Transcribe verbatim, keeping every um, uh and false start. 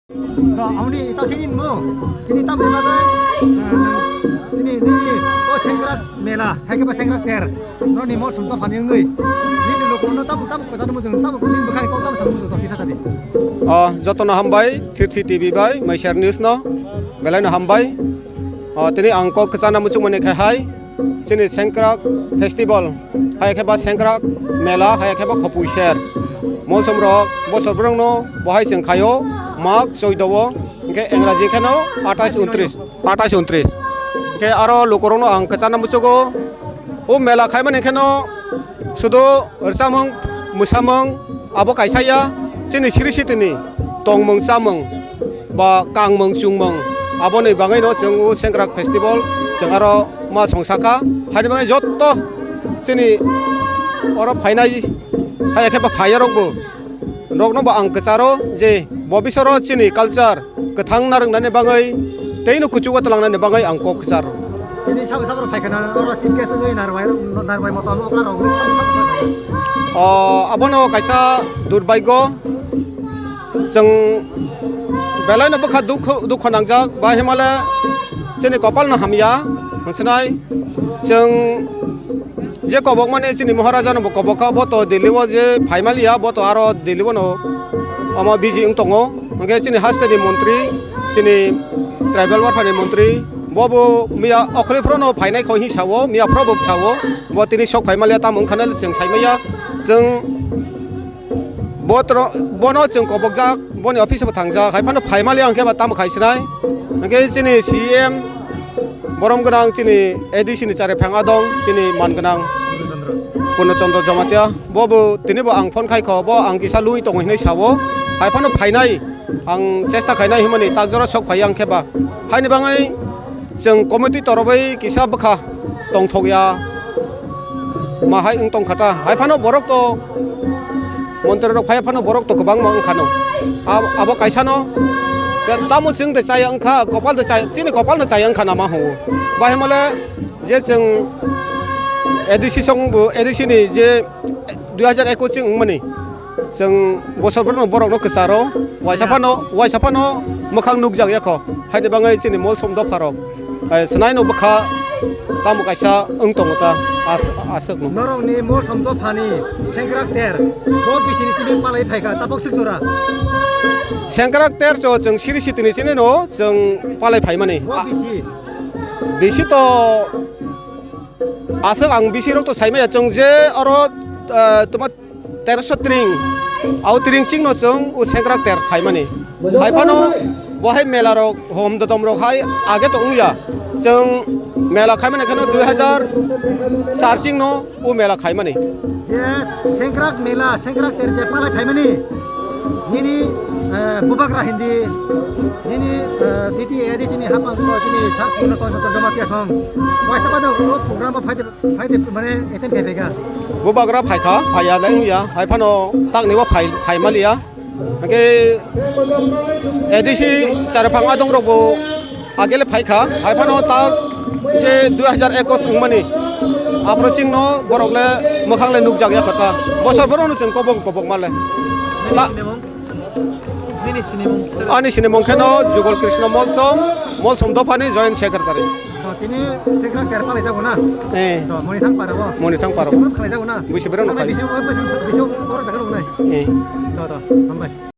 To, amoni ita sini mo. Sini tam ni bagwi, eh, sini nini o sengkrak mela, hai khe ba sengkrak ter. Noni mol sum to phani wngwi. Nini lukurokno tabuk tabuk kwchangma mujung, tabuk nini bwkhani kok tabuk samung mujung to kisa sadi. O, jotono hambai, Thirthi T V bai, Maiser News no, belai no hambai. O, tini ang kok kwchangma muchungmani khe hai, chini Sengkrak Festival, hai khe ba Sengkrak Mela, hai khe ba Khopui Ser. Molsom rok bosor brongno bohai chwng khaio, March choido o, hwnkhe Engraji kheno atais untris, atais untris. Hwnkhe aro lukurokno ang kwchangma muchugo, o mela khaimani kheno sudu rwchapmung, mwsamung, abo kaisa ya, chini siri sitini tongmung chamung ba kangmung chungmung, aboni bagwino chwng o Sengkrak Festival chwng aro ma song saka. Haini bagwi jotto chini oro phainai, hai khe ba phaiya rokbo, rokno bo ang kwcharo je bobisoro chini culture kwthang narwknani bagwi tei no kuchugo twlangnani bagwi ang kok kwcharo. Tini sabo sabo phai khana oro chief guest wngwi narwai, narwai motom okra rok wngwi tamo sabo sabo. O, abono kaisa durbaigo, chwng belai no bwkha dukhu, dukhu nangjak ba himale chini kopal no hamya hwnsinai chwng. Je kobok mani chini Maharaja no bo kobok kha, bo to Delhi o je phai maliya, bo to aro Delhi o no omo busy wng tongo. Hwnkhe chini haste ni montri, chini tribal warfare ni montri, bo bo miya okhli phuru no phainai kho hi sao, miya phuru bo sao, bo tini sok phai maliya, tamo wngkha nai chwng sai maya. Chwng Botro-, bono chwng kobokjak, boni office bo thangjak, hai phano phai maliya hwnkhe ba tamo khai sinai. Hwnkhe chini C M borom gwnang chini A D C ni chare phang adong chini man gwnang Purno Chandra Jamatia. Bo bo tini bo ang phone khai kho, bo ang kisa lui tongo hinui sao. Hai phano phainai ang chesta khainai himani tak jora sok phai ang khe ba. Haini bangwi chwng committee torobwi kisa bwkha tongthok ya, ma hai wng tong kha ta. Hai phano borok to, montri rok phai phano borok to kwbangma wng kha no. Ab-, abo kaisa no, ke tamo chwng de chaya wng kha, kopal de chaya, chini kopal no chaya wng kha nama ho. Bahai mole je chwng A D C song bo, A D C ni je dui hajar ekwis chwng wng mani. Chwng bosor borokno, borokno kwcharo, waisa phano, waisa phano mwkhang nukjak ya kho. Haini bangwi chini molsom dopharok, eh, swnaino bwkha tamo kaisa wng tongo ta, as-, aswkno. Norokni molsom dophani sengkrak ter, bo bisini chini palai phaikha, tabok swk jora. Sengkrak ter cho chwng siri sitini chini no chwng palai phaimani. Bo bisi. Bisi to aswk ang bisi rok to saimaya chwng je oro, eh, tuma terso tring, au tring chingno chwng o sengkrak ter khaimani. Hai phano bo hai mela rok, hom dodom rok hai age to wngya. Chwng mela khaimani kheno dui hajar char chingno o mela khaimani. Je sengkrak mela, sengkrak ter je palai khaimani. Nini, eh, bubagra hindi, nini, eh, titi A D C ni hapang ko chini sar purno ton sotor joma tiasong. Waisa pada o program ba phaide, phaide mane attend khai phaikha. Bubagra phaikha, phaiya le wngya, hai phano takni bo phai, phai maliya. Hwnkhe A D C charaphang adong rok bo agele phaikha, hai phano tak je dui hajar ekwis wngmani. Aphro chingno borok le mwkhang le nukjak ya kho ta. Bosor borokno chwng kobok kobok male. Ta- Nini sinimung? Nini sinimung? Ani sinimung kheno Jugal Krishna Molsom, Molsom dophani joint secretary. To tini sengkrak ter palai jago na? Eh. To moni thang para bo? Moni thang para. Bisi brum khalai jago na? Bisi brum khalai. Bisi, bisi, bisi oro jaga nai. Eh. To, to, hambai.